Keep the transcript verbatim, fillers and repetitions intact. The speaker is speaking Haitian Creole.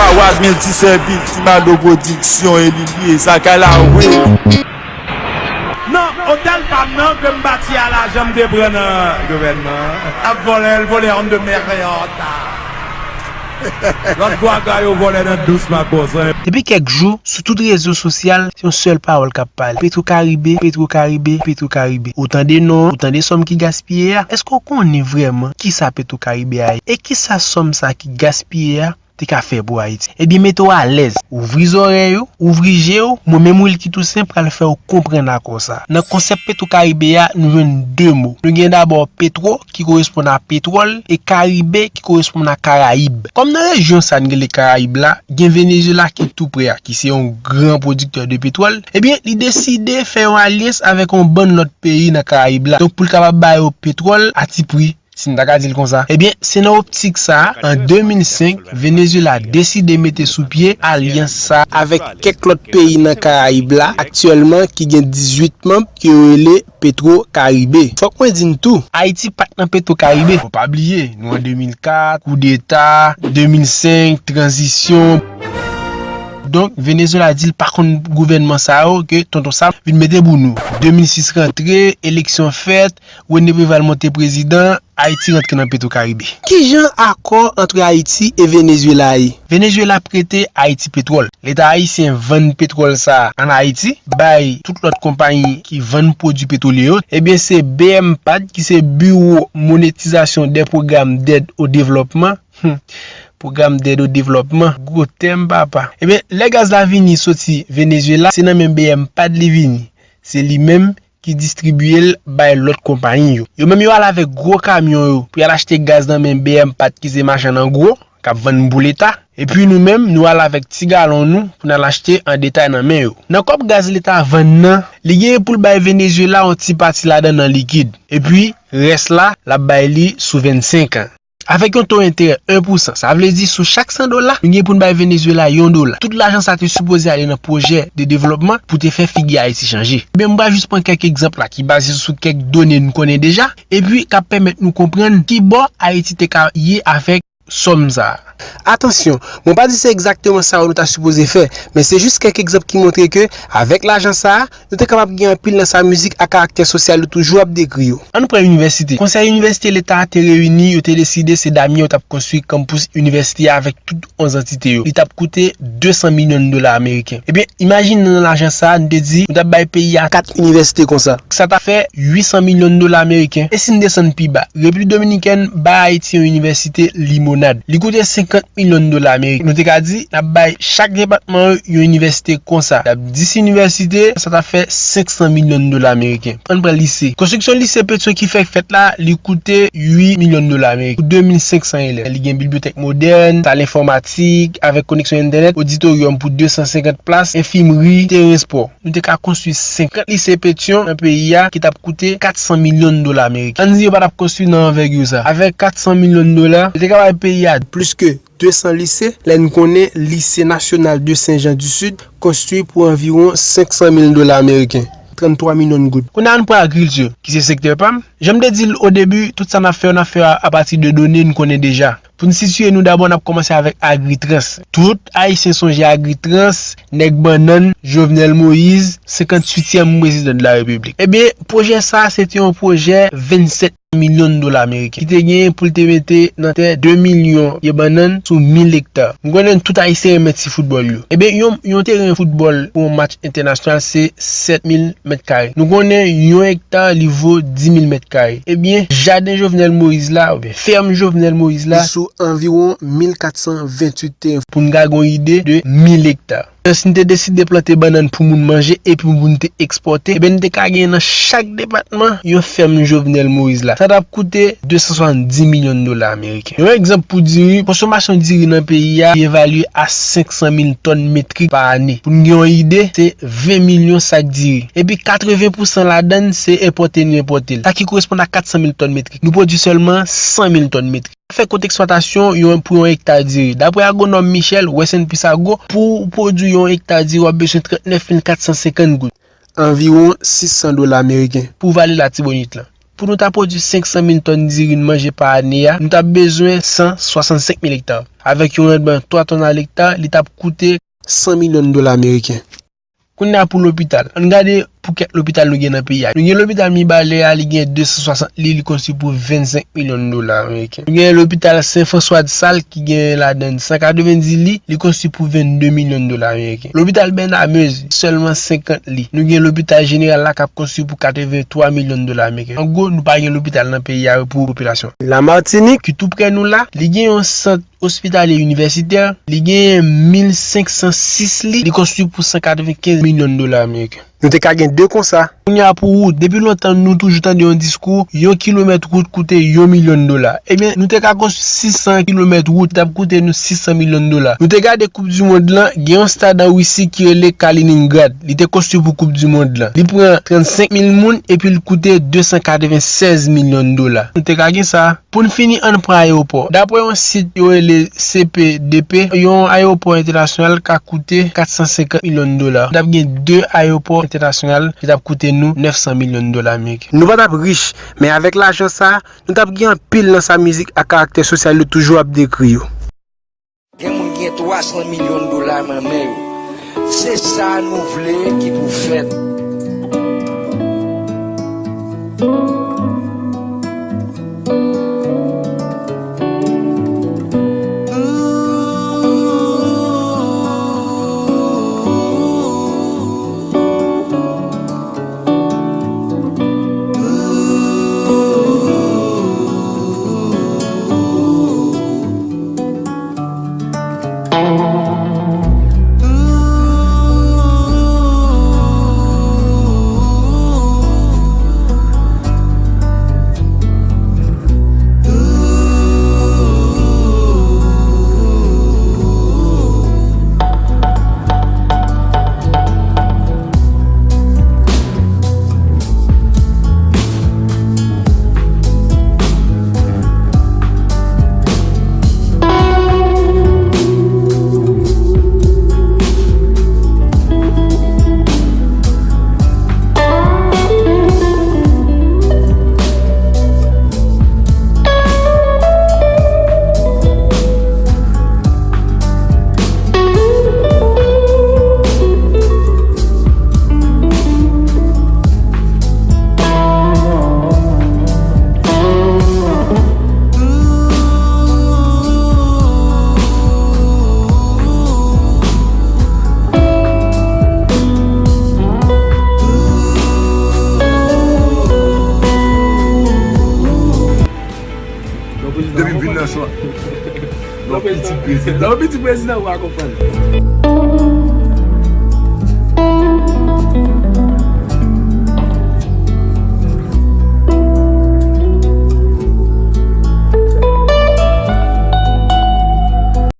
Awad Miltisèvis, Timado Pwodiksyon, Elilye, Zakalawe. Non, otèl pa m nan ke m bati a lajan m te pran nan gouvènman an. Ap vòlè, l vòlè on de mèryòta. Lòt vwaga yo vòlè nan dous makòs. Depi kèk jou, sou tout rezo sosyal, se yon sèl pawòl k ap pale. Petro Caribe, Petro Caribe, Petro Caribe. Ou tande non an, ou tande sòm ki gaspiye a. Èske w konnen vrèman kisa Petro Caribe a ye? E kisa sòm sa ki gaspiye a te ka fè pou Ayiti? Ebyen, mete w alèz, ouvri zòrèy ou, ouvri je w, mwen menm Wilky Toussaint pral fè w konprann akò sa. Nan konsèp Petro Caribe a, nou jwenn de mo. Nou gen dabò petro, ki koresponn a petwòl, e Caribe, ki koresponn a Karayib. Kòm nan rejyon sa n rele Karayib la, gen Venezuela ki tou pre a, ki se yon gran pwodiktè de petwòl, ebyen, li deside fè yon alyans avèk yon bann lòt peyi nan Karayib la. Donk, pou l kapab ba yo petwòl a ti pri, si n ta ka di l konsa. Ebyen, se nan optik sa a, an de mil senk, Venezuela deside mete sou pye alyans sa a avèk kèk lòt peyi nan Karayib la, aktyèlman ki gen dizuit manm, ke yo rele Petro Caribe. Fòk mwen di n tou, Ayiti pa t nan Petro Caribe. Fò pa bliye, nou an de mil kat, koudeta, de mil senk, tranzisyon. Donk, Venezuela di l pa konn gouvènman sa yo, ke Tonton Sam vin mete pou nou. De mil sis rantre, eleksyon fèt, René Préval monte prezidan, Ayiti rantre nan Petro Caribe. Kijan akò ant Ayiti e Venezuela ye? Venezuela prete Ayiti petwòl. Leta ayisyen vann petwòl sa a ann Ayiti, bay tout lòt konpayi ki vann pwodui petwolye yo. Ebyen, se B M PAD, ki se Biwo Monetizasyon dè Pwogram dèd o Devlòpman, hmm, Pwogram dèd o devlòpman, gwo tèm, papa. Ebyen, lè gaz la vini soti Venezuela, se nan men B M PAD li vini. Se li menm ki distribiye l bay lòt konpayi yo. Yo menm yo al avèk gwo kamyon yo pou y al achte gaz nan men B M PAD, ki se machann an gwo, k ap vann pou Leta. Epi nou menm, nou al avèk ti galon nou pou n al achte an detay nan men yo. Nan kòb gaz Leta vann nan, li genyen pou l bay Venezuela yon ti pati ladan nan likid. Epi, rès la, l ap bay li sou vennsenk an. Avèk yon to enterè en pousan, sa vle di sou chak san dola, nou gen pou n bay Venezuela yon dola. Tout lajan sa te sipoze ale nan pwojè de devlòpman pou te fè figi Ayiti chanje. Ebyen, m pral jis pran kèk egzanp la ki baze sou kèk done n konnen deja, epi k ap pèmèt nou konprann kibò Ayiti te ka ye avèk sòm sa a. Atansyon, mwen pa di se egzakteman sa yo nou ta sipoze fè, men se jis kèk egzanp ki montre ke, avèk lajan sa a, nou te kapab gen anpil nan sa mizik a karaktè sosyal yo toujou ap dekri yo. Ann pran inivèsite. Konsèy inivèsite Leta a te reyini, yo te deside se Damyen yo t ap konstwi kanpous inivèsite a avèk tout onz antite yo. Li t ap koute de san milyon dola ameriken. Ebyen, imajine nan lajan sa a, nou te di, nou t ap bay peyi a kat inivèsite konsa. Sa ta fè uit san milyon dola ameriken. E si n desann pi ba, Repiblik Dominikèn bay Ayiti yon inivèsite Limonad. Li koute senkant milyon dola ameriken. Nou te ka di, n ap bay chak depatman yo yon inivèsite konsa. N ap dis inivèsite, sa ta fè senk san milyon dola ameriken. Ann pran lise. Konstriksyon lise Petyon ki fèk fèt la, li koute uit milyon dola ameriken pou de mil senk san elèv. Li gen bibliyotèk modèn, sal enfòmatik, avèk koneksyon entènèt, oditoryòm pou de san senkant plas, enfimri, teren spò. Nou te ka konstwi senkant lise Petyon nan peyi a ki t ap koute kat san milyon dola ameriken. Ann di yo pa t ap konstwi nan anvègi sa. Avèk kat san milyon dola, yo te ka bay peyi a plis ke de san lise, lè n konnen Lise Nasyonal de Sen Jan di Sid konstwi pou anviwon senk san mil dola ameriken, tranntwa milyon goud. Kounye a ann pran agrikilti, ki se sektè pa m. Jan m te di l o debi, tout sa n ap fè yo, n ap fè yo apati de done n konnen deja. Pou n sitiye nou dabò, n ap kòmanse avèk Agritrans. Tout Ayisyen sonje Agritrans, nèg bannann, Jovenel Moïse, senkantuityèm prezidan de la Repiblik. Ebyen, pwojè sa a, se te yon pwojè vennsèt milyon dola ameriken, ki te genyen pou l te mete nan tè de milyon pye bannann sou mil ekta. M konnen tout Ayisyen renmen ti foutbòl yo. Ebyen, yon, yon teren foutbòl pou yon match entènasyonal, se sèt mil mèt kare. Nou konnen yon ekta, li vo dis mil mèt kare. Ebyen, jaden Jovenel Moïse la, oubyen fèm Jovenel Moïse la, li sou anviwon mil kat san ventuit teren. Pou n ka gen yon ide de mil ekta. Si n te deside plante bannann pou moun manje epi pou n te ekspòte, ebyen, n te ka genyen nan chak depatman yon fèm Jovenel Moïse la. Sa t ap koute de san swasanndis milyon dola ameriken. Yon egzanp pou diri, konsomasyon diri nan peyi a, li evalye a senk san mil tòn metrik pa ane. Pou n gen yon ide, se ven milyon sak diri. Epi katreven pousan ladan l, se enpòte nou enpòte l. Sa ki koresponn a kat san mil tòn metrik. Nou pwodui sèlman san mil tòn metrik. Fè kont eksplwatasyon yon, pou yon ekta diri. Daprè agwonòm Michel, West and Peace Agro, pou w pwodui yon ekta diri, w ap bezwen trannèf mil kat san senkant goud. Anviwon sis san dola ameriken. Pou vale Latibonit lan. Pou nou ta pwodui senk san mil tòn diri n manje pa ane a, nou t ap bezwen san swasannsenk mil ekta. Avèk yon randman twa tòn a lekta, li t ap koute san milyon dola ameriken. Kounye a pou lopital. Ann gade pou kèk lopital nou gen nan peyi a. Nou gen lopital Mibalè a, li gen de san swasant lit, li konstwi pou vennsenk milyon dola ameriken. Nou gen lopital Sen Franswa de Sal ki gen ladan l san katrevenndis lit, li konstwi pou vennde milyon dola ameriken. Lopital Bènamezi, sèlman senkant lit. Nou gen lopital jeneral la k ap konstwi pou katrevenntwa milyon dola ameriken. An gwo, nou pa gen lopital nan peyi a pou popilasyon. Lamatinik, ki tou prè nou la, li gen yon sant ospitalye inivèsitè, li genyen mil senk san sis lit, li konstwi pou san katrevenkenz milyon dola ameriken. Nou te ka gen de konsa. Kounye a pou wout, depi lontan nou toujou tande yon diskou, yon kilomèt wout koute yon milyon dola. Ebyen, nou te ka konstwi sis san kilomèt wout, t ap koute nou sis san milyon dola. Nou te gade Koup di Mond lan, gen yon stad an Risi ki rele Kaliningrad. Li te konstwi pou Koup di Mond lan. Li pran trannsenk mil moun epi l koute de san katrevennsèz milyon dola. Nou te ka gen sa. Pou n fini, ann pran ayewopò. Daprè yon sit yo rele C P D P, yon ayewopò entènasyonal ka koute kat san senkant milyon dola. Nou t ap gen de ayewopò entènasyonal ki t ap koute nou nèf san milyon dola ameriken. Nou pa t ap rich, men avèk lajan sa a, nou t ap gen anpil nan sa mizik ak karaktè sosyal yo toujou ap dekri yo. Gen moun ki gen twa san milyon dola nan men yo. Se sa nou vle ki pou fèt. Depi m vin nan son. Non, pitit prezidan. Non, pitit prezidan, ou a konprann.